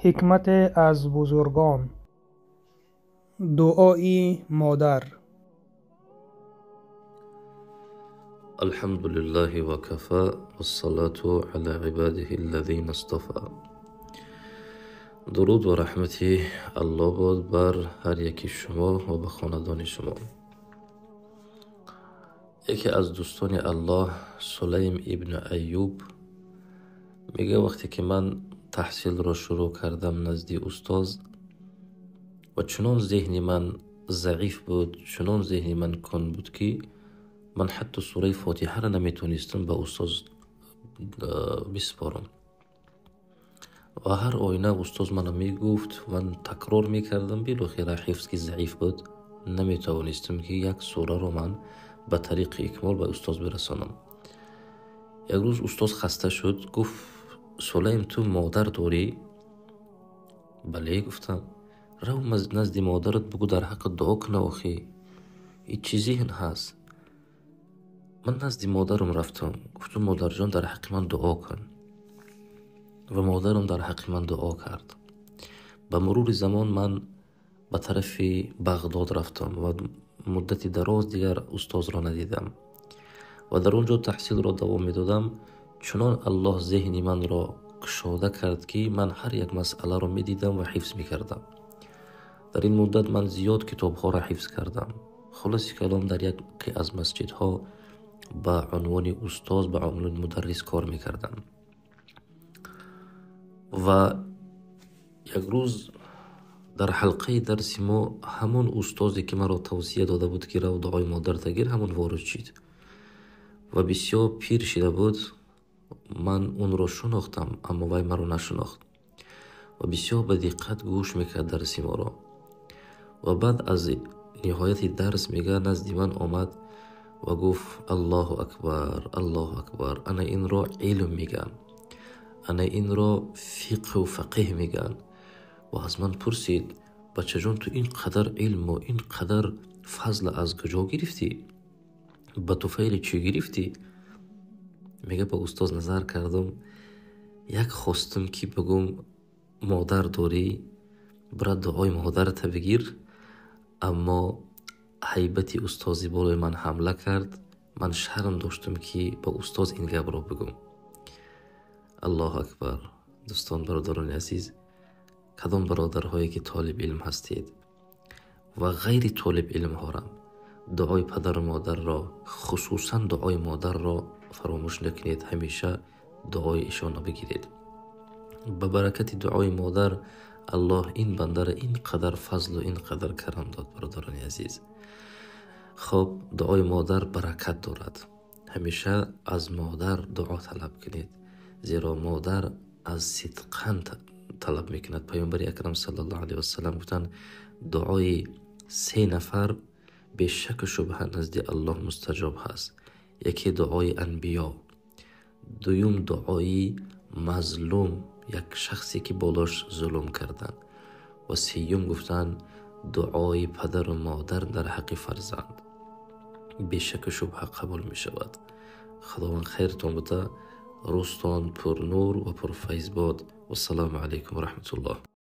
Ҳикмате аз бузургон. Дуои модар. الحمد لله وكفى والصلاة على عباده الذين اصطفى. Дуруд ва раҳмати Аллоҳ бод бар ҳар яки шумо ва ба хонадони шумо. Яке аз дӯстони Аллоҳ, Сулайм ибни Айюб, мегӯяд: вақте ки ман таҳсилро шурӯъ кардам назди устоз, ва чунон зеҳни ман заиф буд, чунон зеҳни ман кунд буд, ки ман ҳатто сураи Фотиҳаро наметонистам ба устоз биспорам. Ва ҳар оина устоз мана мегуфт, ман такрор мекардам, билохира ҳифз ки заиф буд, наметавонистам ки як сураро ман ба тариқи икмол ба устоз бирасонам. Як рӯз устоз хаста шуд, гуфт: Сулайм, ту модар дорӣ? Бале, гуфтам. Рав назди модарат бугӯ, дар ҳаққат дуо куна, охӣ. Ин чӣ зеҳн ҳаст? Ман назди модарам рафтам, гуфтам: модарҷон, дар ҳаққи ман дуо кун. Ва модарам дар ҳаққи ман дуо кард. Ба мурури замон ман ба тарафи Бағдод рафтам ва муддати дароз дигар устозро надидам. Ва дар он ҷо таҳсилро давом медодам. Чунон Аллоҳ зеҳни манро кушода кард, ки ман ҳар як масъаларо медидам ва ҳифз мекардам. Дар ин муддат ман зиёд китобҳоро ҳифз кардам. Хулоси калом, дар яке аз масҷидҳо ба унвони устоз, ба унвони мударрис кор мекардам. Ва як рӯз дар ҳалқаи дарси мо ҳамон устозе, ки маро тавсия дода буд, ки рав дуои модарта гир, ҳамон ворид шид. Ва бисёр пир шида буд. Ман онро шинохтам, аммо вай маро нашинохт. Ва бисёр ба диққат гӯш мекард дарси моро. Ва баъд аз ниҳояти дарс, мега, назди ман омад ва гуфт: Аллоҳу акбар, Аллоҳу акбар, ана инро илм мегӯянд, ана инро фиқҳу фақиҳ мегӯянд. Ва аз ман пурсид: бачаҷон, ту ин қадар илму ин қадар фазла аз куҷо гирифтӣ? Ба туфайли чӣ гирифтӣ? Мега, ба устоз назар кардам, як хостам ки бигӯм: модар дорӣ, бира дуои модарата бигир, аммо ҳайбати устози болои ман ҳамла кард. Ман шарм доштам, ки ба устоз ин гапро бигӯм. Аллоҳу акбар. Дӯстон, бародарони азиз, кадом бародарҳое ки толиби илм ҳастед ва ғайри толиби илмҳорам, дуои падару модарро, хусусан дуои модарро фаромӯш накунед, ҳамеша дуои ишонро бигиред. Ба баракати дуои модар Аллоҳ ин бандара ин қадар фазлу ин қадар карам дод, бародарони азиз. Хоб, дуои модар баракат дорад. Ҳамеша аз модар дуо талаб кунед, зеро модар аз сидқан талаб мекунад. Паёмбари акрам саллаллоҳу алайҳи вассалам гуфтанд: дуои се нафар бешаку шубҳа назди Аллоҳ мустаҷоб ҳаст. Яке дуои анбиё, дуюм дуои мазлум, як шахсе ки болош зулм карданд, ва сеюм гуфтанд дуои падару модар дар ҳаққи фарзанд бешаку шубҳа қабул мешавад. Худованд хайртон буда, рӯзтон пурнур ва пурфайз бод. Вассалому алайкум ва раҳматуллоҳ.